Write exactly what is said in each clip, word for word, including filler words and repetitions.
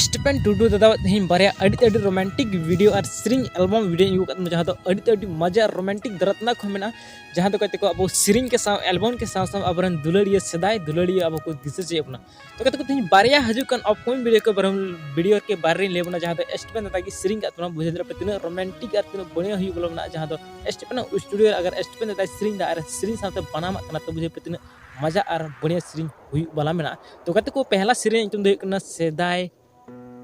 Stephen ᱴᱩᱰᱩ ᱫᱟᱫᱟᱣᱟᱜ ᱛᱮᱦᱮᱧ ᱵᱟᱨᱭᱟ ᱟᱹᱰᱤ ᱟᱹᱰᱤ ᱨᱳᱢᱟᱱᱴᱤᱠ ᱵᱷᱤᱰᱤᱭᱳ ᱟᱨ ᱥᱮᱨᱮᱧ ᱮᱞᱵᱟᱢ ᱵᱷᱤᱰᱤᱭᱳᱧ ᱟᱹᱜᱩ ᱠᱟᱫ ᱛᱟᱵᱚᱱᱟ, ᱡᱟᱦᱟᱸ ᱫᱚ ᱟᱹᱰᱤ ᱟᱹᱰᱤ ᱢᱚᱡᱟ ᱨᱳᱢᱟᱱᱴᱤᱠ ᱫᱟᱨᱟᱛᱱᱟ ᱠᱚ ᱢᱮᱱᱟᱜᱼᱟ, ᱡᱟᱦᱟᱸ ᱫᱚ ᱠᱟᱛᱮ ᱠᱚ ᱟᱵᱚ ᱥᱮᱨᱮᱧ ᱠᱮ ᱥᱟᱶ ᱮᱞᱵᱟᱢ ᱠᱮ ᱥᱟᱶ ᱥᱟᱶ ᱟᱵᱚᱨᱮᱱ ᱫᱩᱞᱟᱹᱲᱤᱭᱟᱹ, ᱥᱮᱫᱟᱭ ᱫᱩᱞᱟᱹᱲᱤᱭᱟᱹ ᱟᱵᱚ ᱠᱚ ᱫᱤᱥᱟᱹ ᱪᱮᱫ ᱵᱚᱱᱟ᱾ ᱛᱚ ᱠᱟᱛᱮ ᱠᱚ ᱛᱮᱦᱮᱧ ᱵᱟᱨᱭᱟ ᱦᱤᱡᱩᱜ ᱠᱟᱱ ᱟᱯᱠᱚᱢᱤᱝ ᱵᱷᱤᱰᱤᱭᱳ ᱠᱚ ᱵᱟᱨᱮ ᱵᱷᱤᱰᱤᱭᱳ ᱠᱮ ᱵᱟᱨᱮ ᱨᱤᱧ ᱞᱟᱹᱭ ᱵᱚᱱᱟ, ᱡᱟᱦᱟᱸ ᱫᱚ ᱥᱴᱤᱯᱷᱮᱱ ᱫᱟᱫᱟ ᱜᱮ ᱥᱮᱨᱮᱧ ᱠᱟᱫ ᱛᱟᱵᱚᱱᱟ᱾ ᱵᱩᱡᱷᱟᱹᱣ ᱫᱟᱲᱮᱭᱟᱜ ᱯᱮ ᱛᱤᱱᱟᱹᱜ ᱨᱳᱢᱟᱱᱴᱤᱠ ᱟᱨ ᱛᱤᱱᱟᱹᱜ ᱵᱟᱹᱲᱤᱭᱟᱹ ᱦᱩᱭᱩᱜ ᱵᱚᱞᱚ ᱢᱮᱱᱟᱜᱼᱟ, ᱡᱟᱦᱟᱸ ᱫᱚ ᱥᱴᱤᱯᱷᱮᱱ ᱥᱴᱩᱰᱤᱭᱳ ᱨᱮ ᱟᱜᱟᱨ ᱥᱴᱤᱯᱷᱮᱱ ᱫᱟᱫᱟᱭ ᱥᱮᱨᱮᱧ ᱫᱟ ᱟᱨ ᱥᱮᱨᱮᱧ ᱥᱟᱶᱛᱮ ᱵᱟᱱᱟᱢᱟᱜ ᱠᱟᱱᱟ, ᱛᱚ ᱵᱩᱡᱷᱟᱹᱣ ᱯᱮ ᱛᱤᱱᱟᱹᱜ ᱢᱚᱡᱟ ᱟᱨ ᱵᱟᱹᱲᱤᱭᱟᱹ ᱥᱮᱨᱮᱧ ᱦᱩᱭᱩᱜ ᱵᱟᱞᱟ ᱢᱮᱱᱟᱜᱼᱟ᱾ ᱛᱚ ᱠᱟᱛᱮ ᱠᱚ ᱯᱮᱦᱞᱟ ᱥᱮᱨᱮᱧ ᱧᱩᱛᱩᱢ ᱫᱚ ᱦᱩᱭᱩᱜ ᱠᱟᱱᱟ ᱥᱮᱫᱟᱭ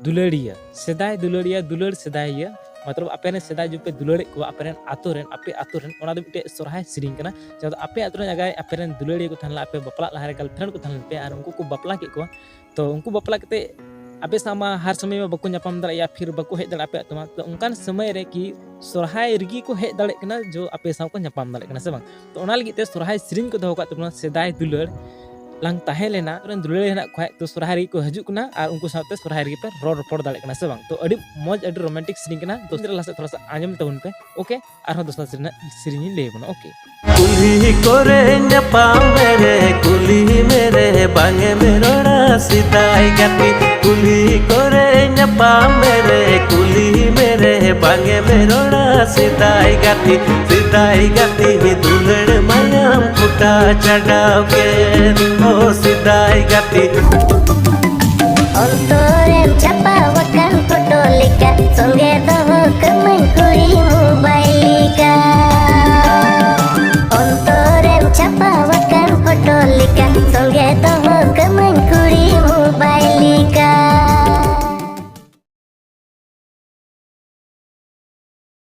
ᱫᱩᱞᱟᱹᱲᱤᱭᱟᱹ, ᱥᱮᱫᱟᱭ ᱫᱩᱞᱟᱹᱲᱤᱭᱟᱹ, ᱫᱩᱞᱟᱹᱲ ᱥᱮᱫᱟᱭᱤᱭᱟᱹ, ᱢᱚᱛᱞᱚᱵ ᱟᱯᱮ ᱨᱮᱱ ᱥᱮᱫᱟᱭ ᱡᱩᱜᱽ ᱯᱮ ᱫᱩᱞᱟᱹᱲᱮᱫ ᱠᱚᱣᱟ, ᱟᱯᱮ ᱨᱮᱱ ᱟᱛᱳ ᱨᱮᱱ, ᱟᱯᱮ ᱟᱛᱳ ᱨᱮᱱ, ᱚᱱᱟ ᱫᱚ ᱢᱤᱫᱴᱮᱡ ᱥᱚᱨᱦᱟᱭ ᱥᱮᱨᱮᱧ ᱠᱟᱱᱟ᱾ ᱡᱟᱦᱟᱸ ᱫᱚ ᱟᱯᱮ ᱟᱛᱳ ᱨᱮᱱ ᱡᱟᱭᱜᱟ ᱟᱯᱮ ᱨᱮᱱ ᱫᱩᱞᱟᱹᱲᱤᱭᱟᱹ ᱠᱚ ᱛᱟᱦᱮᱸ ᱞᱮᱱᱟ, ᱟᱯᱮ ᱵᱟᱯᱞᱟᱜ ᱞᱟᱦᱟᱨᱮ ᱜᱟᱨᱞᱯᱷᱨᱮᱱᱰ ᱠᱚ ᱛᱟᱦᱮᱸ ᱞᱮᱱ ᱯᱮ ᱟᱨ ᱩᱱᱠᱩ ᱠᱚ ᱵᱟᱯᱞᱟ ᱠᱮᱫ ᱠᱚᱣᱟ᱾ ᱛᱚ ᱩᱱᱠᱩ ᱵᱟᱯᱞᱟ ᱠᱟᱛᱮ ᱟᱯᱮ ᱥᱟᱶ ᱢᱟ ᱦᱟᱨ ᱥᱚᱢᱚᱭ ᱢᱟ ᱵᱟᱠᱚ ᱧᱟᱯᱟᱢ ᱫᱟᱲᱮᱭᱟᱜᱼᱟ, ᱯᱷᱤᱨ ᱵᱟᱠᱚ ᱦᱮᱡ ᱫᱟᱲᱮᱭᱟᱜᱼᱟ ᱟᱯᱮ ᱟᱛᱳ ᱢᱟ᱾ ᱛᱚ ᱚᱱᱠᱟᱱ ᱥᱚᱢᱚᱭ ᱨᱮ ᱠᱤ ᱥᱚᱨᱦᱟᱭ ᱨᱮᱜᱮ ᱠᱚ ᱦᱮᱡ ᱫᱟᱲᱮᱭᱟᱜ ᱠᱟᱱᱟ, ᱡᱚ ᱟᱯᱮ ᱥᱟᱶ ᱠᱚ ᱧᱟᱯᱟᱢ ᱫᱟᱲᱮᱭᱟᱜ ᱠᱟᱱᱟ ᱥᱮ ᱵᱟᱝ? ᱛᱚ ᱚᱱᱟ ᱞᱟᱹᱜᱤᱫ ᱛᱮ ᱥᱚᱨᱦᱟᱭ ᱥᱮᱨᱮᱧ ᱠᱚ ᱫᱚᱦᱚ ᱠᱟᱜ ᱛᱟᱵᱚᱱᱟ, ᱥᱮᱫᱟᱭ ᱫᱩᱞᱟᱹᱲ ᱞᱟᱝ ᱛᱟᱦᱮᱸ ᱞᱮᱱᱟ, ᱟᱵᱚᱨᱮᱱ ᱫᱩᱞᱟᱹᱲᱤᱭᱟᱹ ᱦᱮᱱᱟᱜ ᱠᱚ ᱠᱷᱟᱡ, ᱛᱚ ᱥᱚᱨᱦᱟᱭ ᱨᱮᱜᱮ ᱠᱚ ᱦᱤᱡᱩᱜ ᱠᱟᱱᱟ ᱟᱨ ᱩᱱᱠᱩ ᱥᱟᱶᱛᱮ ᱥᱚᱨᱦᱟᱭ ᱨᱮᱜᱮ ᱯᱮ ᱨᱚᱲ ᱨᱚᱯᱚᱲ ᱫᱟᱲᱮᱭᱟᱜ ᱠᱟᱱᱟ ᱥᱮ ᱵᱟᱝ? ᱛᱚ ᱟᱹᱰᱤ ᱢᱚᱡᱽ, ᱟᱹᱰᱤ ᱨᱳᱢᱟᱱᱴᱤᱠ ᱥᱮᱨᱮᱧ ᱠᱟᱱᱟ᱾ ᱛᱚ ᱞᱟᱦᱟ ᱥᱮᱫ ᱛᱷᱚᱲᱟ ᱥᱟ ᱟᱸᱡᱚᱢ ᱛᱟᱵᱚᱱ ᱯᱮ, ᱳᱠᱮ? ᱟᱨᱦᱚᱸ ᱫᱚᱥᱟᱨ ᱥᱮᱨᱮᱧ ᱨᱮᱱᱟᱜ ᱥᱮᱨᱮᱧ ᱤᱧ ᱞᱟᱹᱭ ᱟᱵᱚᱱᱟ, ᱳᱠᱮ? ᱠᱩᱞᱦᱤ ᱠᱚᱨᱮ ᱧᱟᱯᱟᱢ ᱢᱮᱨᱮ, ᱠᱩᱞᱤ ᱢᱮᱨᱮ, ᱵᱟᱝ ᱮᱢ ᱨᱚᱲᱟ ᱥᱮᱫᱟᱭ ᱜᱟᱛᱮ᱾ ᱠᱩᱞᱦᱤ ᱠᱚᱨᱮ ᱧᱟᱯᱟᱢ ᱢᱮᱨᱮ, ᱠᱩᱞᱤ ᱢᱮᱨᱮ, ᱵᱟᱝ ᱮᱢ ᱨᱚᱲᱟ ᱥᱮᱫᱟᱭ ᱜᱟᱛᱮ᱾ ᱥᱮᱫᱟᱭ ᱜᱟᱛᱮ ᱫᱩᱞᱟᱹᱲ ᱢᱟᱭᱟᱢ ᱠᱚᱴᱟ ᱪᱟᱰᱟᱣ ᱠᱮᱫ, ᱳ ᱥᱮᱫᱟᱭ ᱜᱟᱛᱮ᱾